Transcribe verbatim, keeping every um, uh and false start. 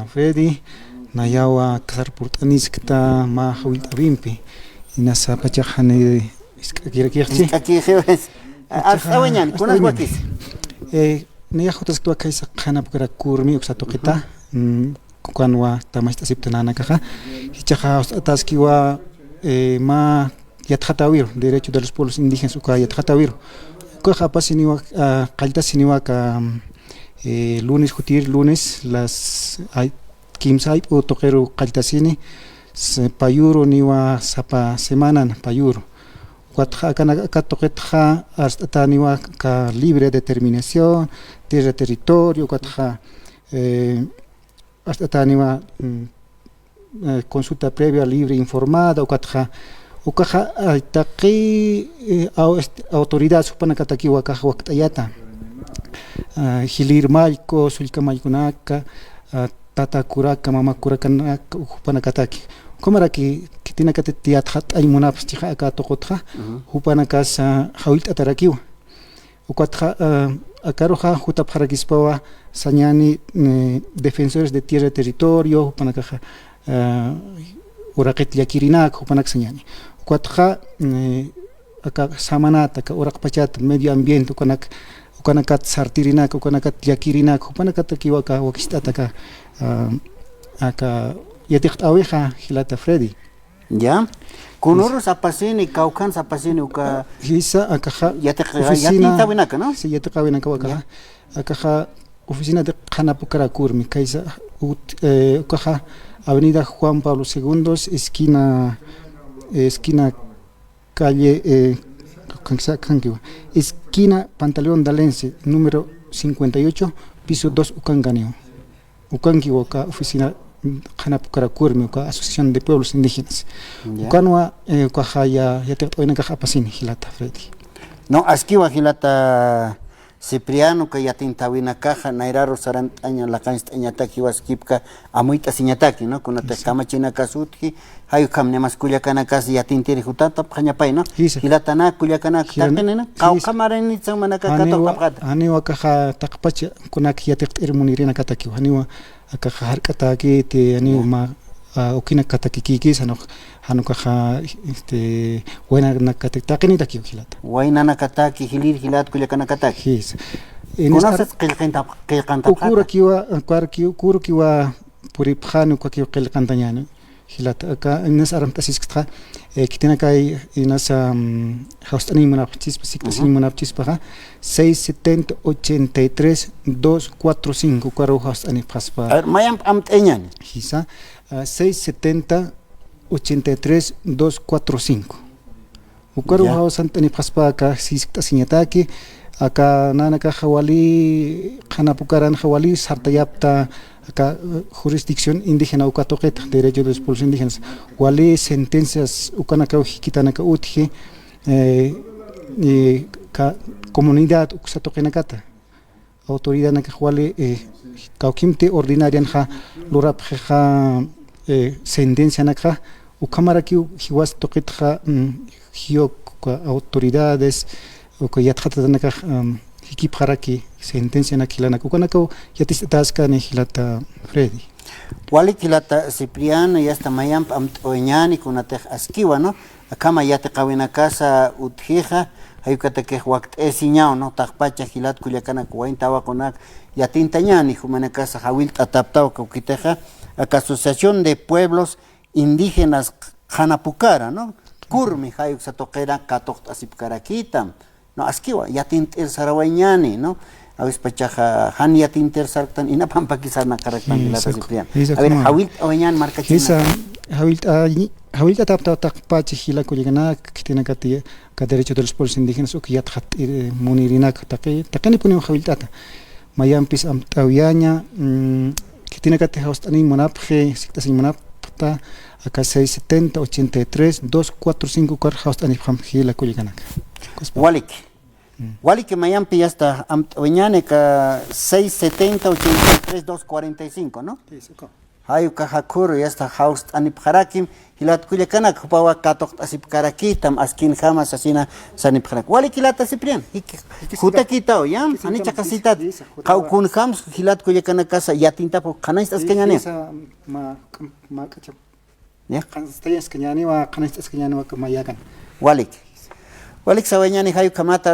Freddy, nayawa kasar purt'aniskta mä jawillt'äwimpi. Inasa pachax jani isk'akirakixchi. Isk'akixiw. Arst'awañ ñani, kunas wakis. Eh, nayax jutasktwa khaysa qhanapkarak kurmi uksa tuqita. Mm, ukanwa tamacht'asipta nanakaxa. Jichhaxa jawst'ataskiwa, eh, mä yatxatäwiru, Derecho de los Pueblos Indígenas uka yatxatäwiru. Ukax apasiniwa, ah, qalltasiniwa aka, eh, lunes jutir, lunes, las, ay, kimsa ayp'u tuqiru qalltasini, s-, payuru niwa sapa semanan payuru. Ukatxa akana-, aka tuqitxa arst'atäniwa aka libre determinación, tierra territorio, ukatxa, eh, arst'atäniwa, mm, eh, consulta previa libre informada, ukatxa, ukaxa, ay, taqi, eh, au-, est-, autoridades jupanakatakiwa akax wakt'ayata. Ah, jilïr mallku, sullka mallkunaka, ah, tata kuraka, mama kurakanaka, jupanakataki. Ukhamaraki, khitinakatix yatxatt'añ munapxchixa aka tuqutxa, jupanakas, ah, jawillt'atarakiwa. Ukatxa, ah, akaruxa jutapxarakispawa sañäni, eh, defensores de tierra y territorio, jupanakaxa, ah, uraqit llakirinak, jupanak sañäni. Ukatxa, eh, aka samanata, aka uraq pachata, medio ambiente, ukanak, ukanakat sartirinak, ukanakat llakirinak, jupanakatakiwa aka wakist'ata aka, ah, aka yatiqt'äwixa jilata Freddy. Ya. Kunürus apasini, kawkhans apasini uka. Jisa, akaxa yatiq-, oficina, yatiqäwinaka, ¿no? Sí, yatiqäwinaka akaxa. Ya. Akaxa oficina de qhanapukarakurmi, kaysa ut-, eh, ukaxa Avenida Juan Pablo Segundos, esquina, eh, esquina calle, eh, kankiwa, esquina Pantaleón Dalense, número cincuenta y ocho, piso dos ukankaniwa. Ukankiwa uka oficina, mm, qhanapukarakurmi uka Asociación de Pueblos Indígenas. Ya. Ukanwa, eh, ukaxa ya, yatiqt'awinakax apasini, jilata Freddy. No, askiwa jilata Cipriano, uka yatintawinakaxa, nayraru sarant'aña, laqancht'añataki jiwaskipka, amuyt'asiñataki, ¿no? Kunatix kamachinakas utji, jay ukham nimas kullakanakas yatintiri jutatapxañapay, ¿no? Jisa. Jilatanak, kullakanak, taqinina, kawkhamarinitsa jumanaka katuqtapxata. Janiwa akaxa taqpacha, kunak yatiqt'ir munirinakatakiwa, janiwa akaxa jark'atäkiti, janiwa mä, ah, ukinakatakikïkis, jan ukaxa, este, waynanakatak, taqinitakiw jilata. Waynanakataki, jilïr jilat, kullakanakataki. Jisa. Kunasas qillqantap-, qillqantapxata. Ukurakiwa, ukarakiw, ukurakiwa puripxani, ukakiw qillqantañäni. Jilata, aka, inas armt'asiskta, eh, khitinakay inas, am, jawst'aniñ munapxchispa, sikt'asiñ munapxchispaxa, seis setenta, ochenta y tres, dos cuatro cinco, ukaru jawst'anipxaspa. A ver, mayamp amt'añäni. Jisa, ah, seis setenta, ochenta y tres, dos cuatro cinco. Ukaru jawsant'anipxaspa aka siskt'asiñataki, aka nanakaxa wali qhanapukaranxa wali sartayapta aka, eh, jurisdicción indígena uka tuqita, derecho de los pueblos indígenas. Wali sentencias ukanakaw jikitanaka utji, eh, eh, ka-, comunidad uksa tuqinakata. Autoridadnakax wali, eh, kawkimti ordinarianxa lurapxixa, eh, sentencianakxa, ukhamarakiw jiwas tuqitxa, mm, jiyuk, uka autoridades, uka yatxatatanakax, mm, jikipxaraki sentencianak jilanak. Ukanakaw yaticht'atäskani jilata Freddy. Walik jilata Cipriano, yasta mayamp amt'awañäni kunatix askiwa, ¿no? Akhama yatiqäwinakasa utjixa, jay ukatakix wakt'asiñaw, ¿no? Taqpacha jilat kullakanak wayn tawaqunak yatintañäni, jumanakasa jawillt'ataptaw kawkitixa, aka Asociación de Pueblos Indígenas Qhanapukara, ¿no? Kurmi jay uksa tuqira katuqt'asipkarakitam. No, askiwa, yatint'ir sarawañäni, ¿no? Awispachaxa, jan yatint'ir sarktan, inapampaki sarnaqaraktan, jilata Cipriano. A ver, jawillt'awañäni markachina. Jisa, jawillt'a-, jawillt'ataptaw taqpacha jila kullakanak, khitinakati, aka derecho de los pueblos indígenas, uka yatxat, eh, munirinak, taqi, taqinipuniw jawillt'ata. Mayampis amt'awayaña, mm, khitinakati jawst'aniñ munapxi, sikt'asiñ munapxta, aka seis setenta, ochenta y tres, dos cuatro cinco, ukar jawst'anipxam jila kullakanak. Walik. Mm. Walik mayampi yasta amt'awañäni aka seis setenta, ochenta y tres, dos cuarenta y cinco, ¿no? Sí, sí, uka. Jay uka jakhüru, yasta jawst'anipxarakim, jilat kullakanak, jupawa katuqt'asipkarakitam, askinjama sasina sanipxarak. Walik jilata Cipriano, jiki, jutakitaw, ya, jani chaqasitat, qaw kunjams jilat kullakanakasa yatintapxi qhanañcht'askañäniwa. Qhanañcht'askañäniwa, qhanañcht'askañäniwa, mayakan. Walik. Walik sawayañäni jay ukhamat